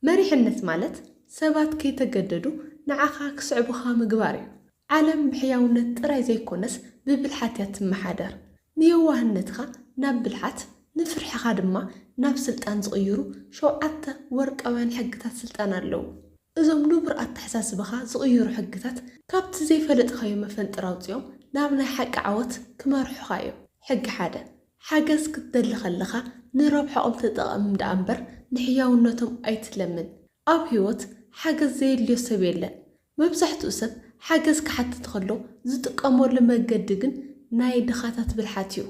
መሪሕነት ማለት ሰባት ከይተገደዱ ንዓኻ ክስዕቡኻ ምግባር እዩ። ዓለም ብሕያውነት ጥራይ ዘይኮነስ ብብልሓት እያ ትመሓደር። ንየዋህነትኻ ናብ ብልሓት፣ ንፍርሕኻ ድማ ናብ ስልጣን ዝቕይሩ ሸውዓተ ወርቃውያን ሕግታት ስልጣን ኣለዉ። እዞም ንቡር ኣተሓሳስባኻ ዝቕይሩ ሕግታት ካብቲ ዘይፈለጥካዮ መፈንጥር ኣውጺኦም ናብ ናይ ሓቂ ዓወት ክመርሑኻ እዮም። ሕጊ ሓደ፣ ሓገዝ ክትደሊ ከለኻ ንረብሓኦም ተጠቐም ደኣ እምበር ንሕያውነቶም ኣይትለምን። ኣብ ህይወት ሓገዝ ዘየድልዮ ሰብ የለን። መብዛሕትኡ ሰብ ሓገዝ ክሓትት ከሎ ዝጥቀመሉ መገዲ ግን ናይ ድኻታት ብልሓት እዩ።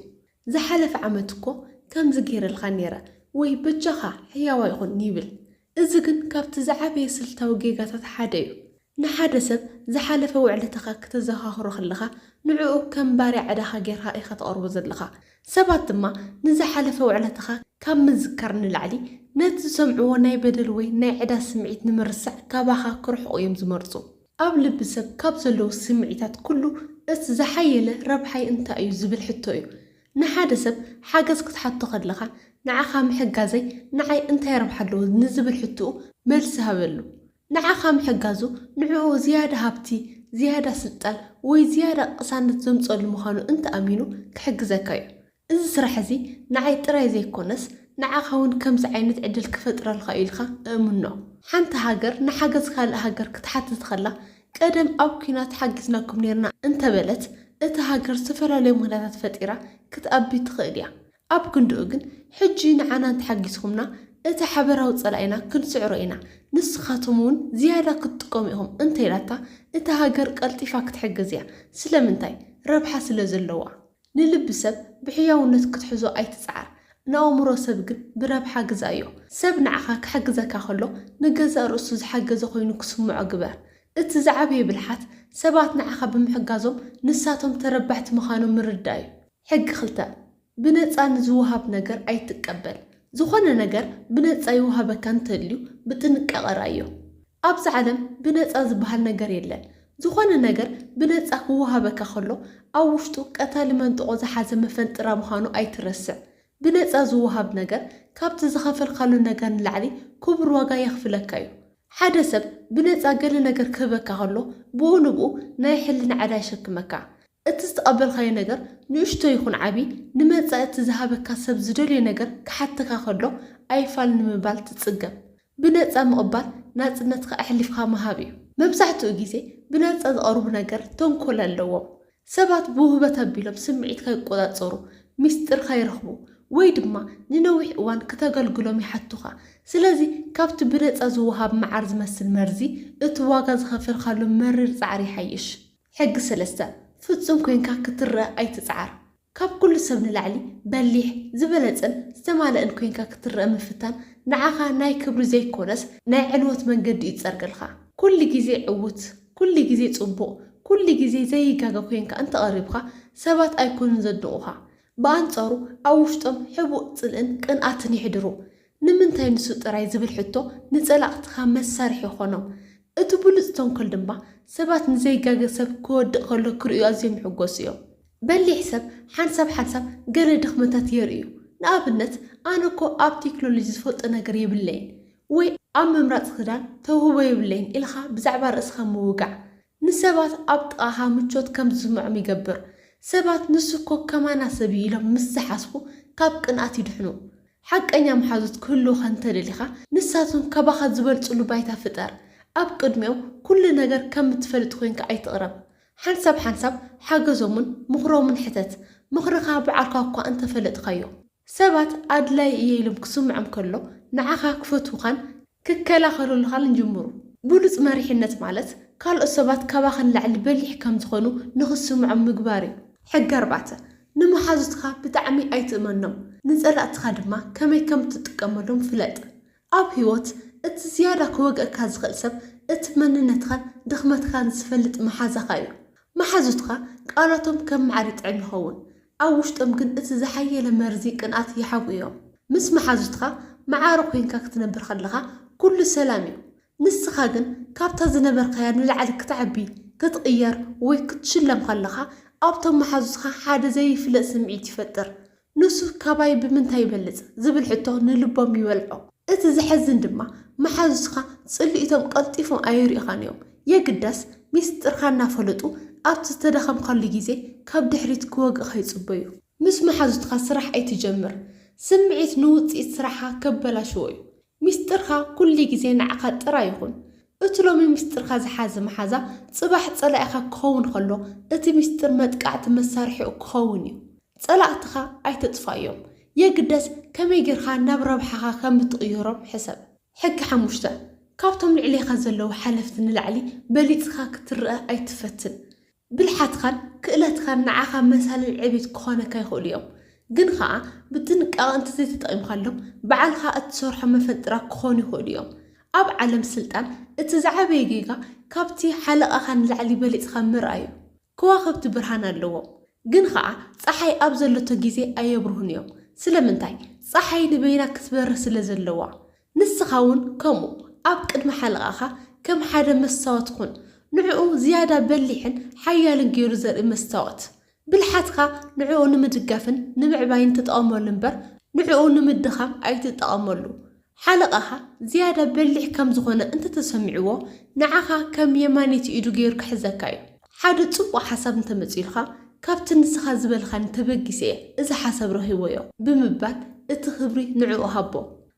"ዝሓለፈ ዓመት እኮ ከምዚ ገይረልካ ነይረ" ወይ "በጃኻ ሕያዋይ ኩን" ይብል። እዚ ግን ካብቲ ዝዓበየ ስልታዊ ጌጋታት ሓደ እዩ። ንሓደ ሰብ ዝሓለፈ ውዕለትኻ ክተዘኻኽሮ ከለኻ ንዕኡ ከም ባርያ ዕዳኻ ጌርካ ኢኻ ተቕርቦ ዘለኻ። ሰባት ድማ ንዝሓለፈ ውዕለትኻ ካብ ምዝካር ንላዕሊ ነቲ ዝሰምዕዎ ናይ በደል ወይ ናይ ዕዳ ስምዒት ንምርሳዕ ካባኻ ክርሕቑ እዮም ዝመርጹ። ኣብ ልቢ ሰብ ካብ ዘለዉ ስምዒታት ኩሉ እቲ ዝሓየለ ረብሓይ እንታይ እዩ ዝብል ሕቶ እዩ። ንሓደ ሰብ ሓገዝ ክትሓቶ ከለኻ ንዓኻ ምሕጋዘይ ንዓይ እንታይ ረብሓ ኣለዎ ንዝብል ሕቶኡ መልሲ ሃበሉ። ንዓኻ ምሕጋዙ ንዕኡ ዝያዳ ሃብቲ፣ ዝያዳ ስልጣን ወይ ዝያዳ ቅሳነት ዘምጸሉ ምዃኑ እንተኣሚኑ ክሕግዘካ እዩ። እዚ ስራሕ እዚ ንዓይ ጥራይ ዘይኮነስ ንዓኻ እውን ከምዚ ዓይነት ዕድል ክፈጥረልካ እዩ ኢልካ እእምኖ። ሓንቲ ሃገር ንሓገዝ ካልእ ሃገር ክትሓትት ከላ ቀደም ኣብ ኲናት ሓጊዝናኩም ኔርና እንተበለት እታ ሃገር ዝተፈላለዩ ምኽንያታት ፈጢራ ክትኣቢ ትኽእል እያ። ኣብ ክንድኡ ግን ሕጂ ንዓና እንተሓጊዝኩምና እቲ ሓበራዊ ጸላኢና ክንስዕሮ ኢና፣ ንስኻቶም እውን ዝያዳ ክትጥቀሙ ኢኹም እንተኢላታ እታ ሃገር ቀልጢፋ ክትሕገዝ እያ። ስለምንታይ? ረብሓ ስለ ዘለዋ። ንልቢ ሰብ ብሕያውነት ክትሕዞ ኣይትጽዓር፣ ንኣእምሮ ሰብ ግን ብረብሓ ግዛዮ። ሰብ ንዓኻ ክሕግዘካ ከሎ ንገዛእ ርእሱ ዝሓገዘ ኮይኑ ክስምዖ ግበር። እቲ ዝዓበየ ብልሓት ሰባት ንዓኻ ብምሕጋዞም ንሳቶም ተረባሕቲ ምዃኖም ምርዳእ እዩ። ሕጊ ክልተ፣ ብነጻ ንዝወሃብ ነገር ኣይትቀበል። ዝኾነ ነገር ብነጻ ይወሃበካ እንተልዩ ብጥንቃቐ ርኣዮ። ኣብዚ ዓለም ብነጻ ዝበሃል ነገር የለን። ዝኾነ ነገር ብነጻ ክወሃበካ ከሎ ኣብ ውሽጡ ቀታሊ መንጥቆ ዝሓዘ መፈንጥራ ምዃኑ ኣይትረስዕ። ብነጻ ዝወሃብ ነገር ካብቲ ዝኸፈልካሉ ነገር ንላዕሊ ክቡር ዋጋ የኽፍለካ እዩ። ሓደ ሰብ ብነጻ ገለ ነገር ክህበካ ከሎ ብኡ ንብኡ ናይ ሕልና ዕዳ የሸክመካ። እቲ ዝተቐበልካዮ ነገር ንእሽቶ ይኹን ዓቢ ንመጻኢ እቲ ዝሃበካ ሰብ ዝደልዮ ነገር ክሓተካ ከሎ ኣይፋል ንምባል ትጽገም። ብነጻ ምቕባል ናጽነትካ ኣሕሊፍካ ምሃብ እዩ። መብዛሕትኡ ግዜ ብነጻ ዝቐርቡ ነገር ተንኮል ኣለዎም። ሰባት ብውህበት ኣቢሎም ስምዒትካ ይቆጻጸሩ፣ ሚስጥርካ ይረኽቡ ወይ ድማ ንነዊሕ እዋን ክተገልግሎም ይሓቱኻ። ስለዚ ካብቲ ብነጻ ዝወሃብ መዓር ዝመስል መርዚ እቲ ዋጋ ዝኸፈልካሉ መሪር ጻዕሪ ይሓይሽ። ሕጊ ሰለስተ፣ ፍጹም ኮይንካ ክትረኣ ኣይትጽዓር። ካብ ኩሉ ሰብ ንላዕሊ በሊሕ፣ ዝበለጸን ዝተማልእን ኮይንካ ክትረኣ ምፍታን ንዓኻ ናይ ክብሪ ዘይኮነስ ናይ ዕንወት መንገዲ እዩ ዝጸርገልካ። ኩሉ ግዜ ዕዉት፣ ኩሉ ግዜ ጽቡቕ፣ ኩሉ ግዜ ዘይጋገ ኮይንካ እንተቐሪብካ ሰባት ኣይኮኑን ዘድንቑኻ። ብኣንጻሩ ኣብ ውሽጦም ሕቡእ ጽልእን ቅንኣትን የሕድሩ። ንምንታይ ንሱ ጥራይ ዝብል ሕቶ ንጸላእትኻ መሳርሒ ይኾኖም። እቲ ብሉጽ ተንኮል ድማ ሰባት ንዘይጋገ ሰብ ክወድቕ ከሎ ክርእዩ ኣዝዮም ይሕጎሱ እዮም። በሊሕ ሰብ ሓንሳብ ሓንሳብ ገለ ድኽመታት የርእዩ። ንኣብነት፣ "ኣነ እኮ ኣብ ቴክኖሎጂ ዝፈልጦ ነገር የብለይን" ወይ "ኣብ ምምራጽ ክዳን ተውህቦ የብለይን" ኢልካ ብዛዕባ ርእስኻ ምውጋዕ። ንሰባት ኣብ ጥቓኻ ምቾት ከም ዝስምዖም ይገብር። ሰባት "ንሱ እኮ ከማና ሰብ እዩ" ኢሎም ምስ ዝሓስቡ ካብ ቅንኣት ይድሕኑ። ሓቀኛ መሓዙት ክህልዉኻ እንተደሊኻ፣ ንሳቶም ካባኻ ዝበልጽሉ ባይታ ፍጠር። ኣብ ቅድሚኦም ኩሉ ነገር ከም እትፈልጥ ኮይንካ ኣይትቕረብ። ሓንሳብ ሓንሳብ ሓገዞምን ምኽሮምን ሕተት። ምኽርኻ ባዕልካ እኳ እንተፈለጥካዮ። ሰባት ኣድላዪ እየ ኢሎም ክስምዖም ከሎ፣ ንዓኻ ክፈትዉኻን ክከላኸሉልኻን ይጅምሩ። ብሉጽ መሪሕነት ማለት ካልኦት ሰባት ካባኻ ንላዕሊ በሊሕ ከም ዝኾኑ ንኽስምዖም ምግባር እዩ። ሕጊ ኣርባዕተ፣ ንመሓዙትካ ብጣዕሚ ኣይትእመኖም፣ ንጸላእትኻ ድማ ከመይ ከም እትጥቀመሎም ፍለጥ። ኣብ ህይወት እቲ ዝያዳ ክወግኣካ ዝኽእል ሰብ እቲ መንነትካን ድኽመትካን ዝፈልጥ መሓዛኻ እዩ። መሓዙትካ ቃላቶም ከም መዓር ይጥዕም ይኸውን፣ ኣብ ውሽጦም ግን እቲ ዝሓየለ መርዚ ቅንኣት ይሓብኡ እዮም። ምስ መሓዙትካ መዓረ ኮይንካ ክትነብር ከለኻ ኩሉ ሰላም እዩ። ንስኻ ግን ካብታ ዝነበርካያ ንላዕሊ ክትዓቢ፣ ክትቕየር ወይ ክትሽለም ከለኻ ኣብቶም መሓዙትካ ሓደ ዘይፍለጥ ስምዒት ይፈጥር። "ንሱ ካባይ ብምንታይ ይበልጽ?" ዝብል ሕቶ ንልቦም ይበልዖ። እቲ ዘሕዝን ድማ መሓዙትካ ጽልኢቶም ቀልጢፎም ኣይርእኻን እዮም። የግዳስ ሚስጥርካ እናፈለጡ ኣብቲ ዝተዳኸምካሉ ግዜ ካብ ድሕሪት ክወግእኻ ይጽበዩ። ምስ መሓዙትካ ስራሕ ኣይትጀምር። ስምዒት ንውጽኢት ስራሕካ ከበላሽዎ እዩ። ሚስጥርካ ኩሉ ግዜ ንዓኻ ጥራይ ይኹን። እቲ ሎሚ ሚስጥርካ ዝሓዘ መሓዛ ጽባሕ ጸላኢኻ ክኸውን ከሎ እቲ ሚስጥር መጥቃዕቲ መሳርሒኡ ክኸውን እዩ። ጸላእትኻ ኣይተጥፋዮም። የግደስ ከመይ ጌርካ ናብ ረብሓኻ ከም እትቕይሮም ሕሰብ። ሕጊ ሓሙሽተ፣ ካብቶም ልዕሌኻ ዘለዉ ሓለፍቲ ንላዕሊ በሊጽኻ ክትረአ ኣይትፈትን። ብልሓትካን ክእለትካን ንዓኻ መሳልል ዕቤት ክኾነካ ይኽእሉ እዮም። ግን ኸኣ ብጥንቃቐ እንተዘይተጠቒምካሎም ባዕልኻ እትሰርሖ መፈንጥራ ክኾኑ ይኽእሉ እዮም። ኣብ ዓለም ስልጣን እቲ ዝዓበየ ጌጋ ካብቲ ሓለቓኻ ንላዕሊ በሊጽኻ ምርኣይ እዩ። ከዋኽብቲ ብርሃን ኣለዎም፣ ግን ኸኣ ጸሓይ ኣብ ዘለቶ ግዜ ኣየብርሁን እዮም። ስለምንታይ? ጸሓይ ንበይና ክትበርህ ስለ ዘለዋ። ንስኻ እውን ከምኡ ኣብ ቅድሚ ሓለቓኻ ከም ሓደ መስታወት ኩን። ንዕኡ ዝያዳ በሊሕን ሓያልን ገይሩ ዘርኢ መስታወት። ብልሓትካ ንዕኡ ንምድጋፍን ንምዕባይን ተጠቐመሉ እምበር ንዕኡ ንምድኻም ኣይትጠቐመሉ። ሓለቓኻ ዝያዳ በሊሕ ከም ዝኾነ እንተተሰሚዕዎ ንዓኻ ከም የማነይቲ ኢዱ ገይሩ ክሕዘካ እዩ። ሓደ ጽቡቕ ሓሳብ እንተመጺኡልካ ካብቲ ንስኻ ዝበልካኒ ተበጊሰ እየ፣ እዚ ሓሳብ ረኺበዮ ብምባል እቲ ክብሪ ንዕኡ ሃቦ።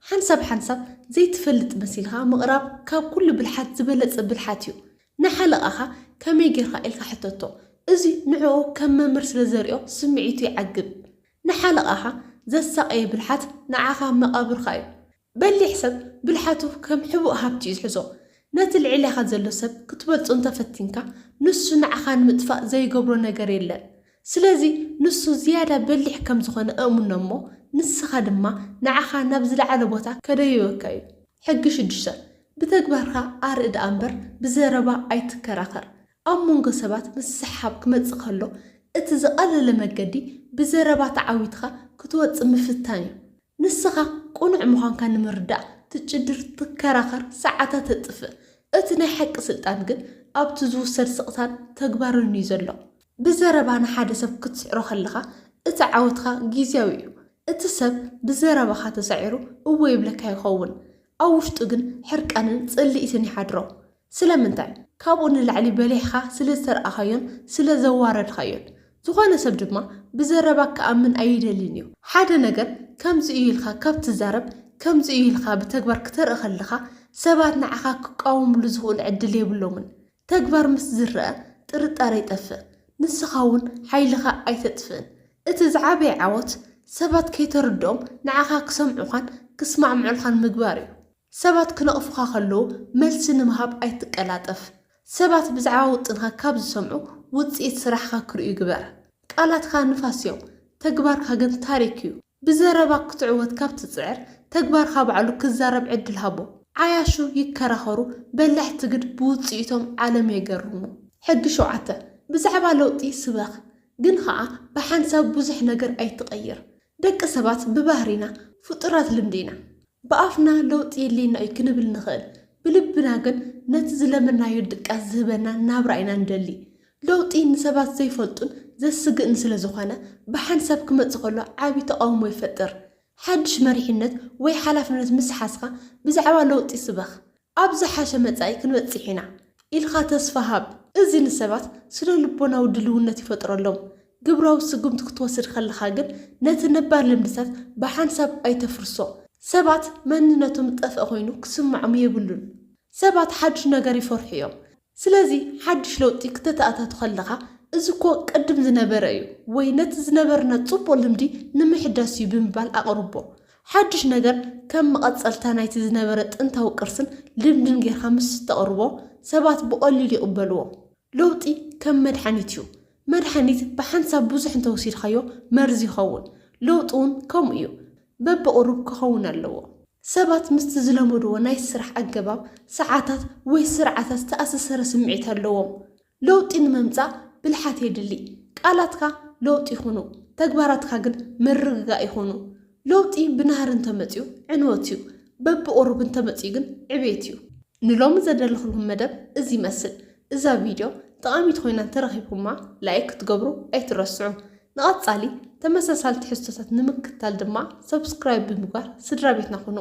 ሓንሳብ ሓንሳብ ዘይትፈልጥ መሲልካ ምቕራብ ካብ ኩሉ ብልሓት ዝበለጸ ብልሓት እዩ። ንሓለቓኻ ከመይ ጌርካ ኢልካ ሕተቶ። እዚ ንዕኡ ከም መምህር ስለ ዘርእዮ ስምዒቱ ይዓግብ። ንሓለቓኻ ዘሳቐየ ብልሓት ንዓኻ መቓብርካ እዩ። በሊሕ ሰብ ብልሓቱ ከም ሕቡእ ሃብቲ እዩ ዝሕዞ። ነቲ ልዕሌኻ ዘሎ ሰብ ክትበልጾ እንተፈቲንካ ንሱ ንዓኻ ንምጥፋእ ዘይገብሮ ነገር የለን። ስለዚ ንሱ ዝያዳ በሊሕ ከም ዝኾነ እእምኖ እሞ ንስኻ ድማ ንዓኻ ናብ ዝለዓለ ቦታ ከደይበካ እዩ። ሕጊ ሽዱሽተ፣ ብተግባርካ ኣርኢ ደኣ እምበር ብዘረባ ኣይትከራኸር። ኣብ መንጎ ሰባት ምስሕሓብ ክመጽእ ከሎ እቲ ዝቐለለ መገዲ ብዘረባ ተዓዊትካ ክትወጽእ ምፍታን እዩ። ንስኻ ቅኑዕ ምዃንካ ንምርዳእ ትጭድር፣ ትከራኸር፣ ሰዓታት ተጥፍእ። እቲ ናይ ሓቂ ስልጣን ግን ኣብቲ ዝውሰድ ስቕታን ተግባርን እዩ ዘሎ። ብዘረባ ንሓደ ሰብ ክትስዕሮ ከለኻ እቲ ዓወትካ ግዝያዊ እዩ። እቲ ሰብ ብዘረባኻ ተሳዒሩ እወ ይብለካ ይኸውን፣ ኣብ ውሽጡ ግን ሕርቃንን ጽልኢትን ይሓድሮ። ስለምንታይ? ካብኡ ንላዕሊ በሊሕኻ ስለ ዝተርኣኻዮን ስለ ዘዋረድካዮን። ዝኾነ ሰብ ድማ ብዘረባ ክኣምን ኣይደልን እዩ። ሓደ ነገር ከምዚ እዩ ኢልካ ካብ ትዛረብ፣ ከምዚ እዩ ኢልካ ብተግባር ክተርኢ ከለኻ ሰባት ንዓኻ ክቃወምሉ ዝኽእሉ ዕድል የብሎምን። ተግባር ምስ ዝረአ ጥርጣረ ይጠፍእ። ንስኻ እውን ሓይልኻ ኣይተጥፍእን። እቲ ዝዓበየ ዓወት ሰባት ከይተርድኦም ንዓኻ ክሰምዑኻን ክስማዕምዑልኻን ምግባር እዩ። ሰባት ክነቕፉኻ ከለዉ መልሲ ንምሃብ ኣይትቀላጠፍ። ሰባት ብዛዕባ ውጥንካ ካብ ዝሰምዑ ውጽኢት ስራሕካ ክርእዩ ግበር። ቃላትካ ንፋስ እዮም፣ ተግባርካ ግን ታሪክ እዩ። ብዘረባ ክትዕወት ካብ ትጽዕር ተግባርካ ባዕሉ ክዛረብ ዕድል ሃቦ። ዓያሹ ይከራኸሩ፣ በላሕቲ ግን ብውጽኢቶም ዓለም የገርሙ። ሕጊ ሸውዓተ፣ ብዛዕባ ለውጢ ስበኽ፣ ግን ኸኣ ብሓንሳብ ብዙሕ ነገር ኣይትቐይር። ደቂ ሰባት ብባህሪና ፍጡራት ልምዲ ኢና። ብኣፍና ለውጢ የድልየና እዩ ክንብል ንኽእል፣ ብልብና ግን ነቲ ዝለመናዮ ድቃስ ዝህበና ናብራ ኢና ንደሊ። ለውጢ ንሰባት ዘይፈልጡን ዘስግእን ስለ ዝኾነ ብሓንሳብ ክመጽእ ከሎ ዓቢ ተቓውሞ ይፈጥር። ሓድሽ መሪሕነት ወይ ሓላፍነት ምስ ሓዝካ ብዛዕባ ለውጢ ስበኽ። ኣብ ዝሓሸ መጻኢ ክንበጽሕ ኢና ኢልካ ተስፋ ሃብ። እዚ ንሰባት ስነ ልቦናዊ ድልውነት ይፈጥረሎም። ግብራዊ ስጉምቲ ክትወስድ ከለኻ ግን ነቲ ነባር ልምድታት ብሓንሳብ ኣይተፍርሶ። ሰባት መንነቶም ዝጠፍአ ኮይኑ ክስምዖም የብሉን። ሰባት ሓድሽ ነገር ይፈርሑ እዮም። ስለዚ ሓድሽ ለውጢ ክተተኣታቱ ከለኻ እዚ እኮ ቅድም ዝነበረ እዩ ወይ ነቲ ዝነበረና ጽቡቕ ልምዲ ንምሕዳስ እዩ ብምባል ኣቕርቦ። ሓድሽ ነገር ከም መቐጸልታ ናይቲ ዝነበረ ጥንታዊ ቅርስን ልምድን ጌርካ ምስ ተቕርቦ ሰባት ብቐሊሉ ይቕበልዎ። ለውጢ ከም መድሓኒት እዩ። መድሓኒት ብሓንሳብ ብዙሕ እንተወሲድካዮ መርዚ ይኸውን። ለውጢ እውን ከምኡ እዩ። በብቕሩብ ክኸውን ኣለዎ። ሰባት ምስቲ ዝለመድዎ ናይ ስራሕ ኣገባብ፣ ሰዓታት ወይ ስርዓታት ዝተኣሳሰረ ስምዒት ኣለዎም። ለውጢ ንምምጻእ ብልሓት የድሊ። ቃላትካ ለውጢ ይኹኑ፣ ተግባራትካ ግን ምርግጋእ ይኹኑ። ለውጢ ብናህሪ እንተመጽዩ ዕንወት እዩ፣ በብቕሩብ እንተመጽዩ ግን ዕቤት እዩ። ንሎሚ ዘደለኹልኩም መደብ እዚ ይመስል። እዛ ቪድዮ ጠቓሚት ኮይና እንተረኺብኩማ ላይክ ክትገብሩ ኣይትረስዑ። ንቐጻሊ ተመሳሳሊ ትሕዝቶታት ንምክትታል ድማ ሰብስክራይብ ብምግባር ስድራ ቤትና ኩኑ።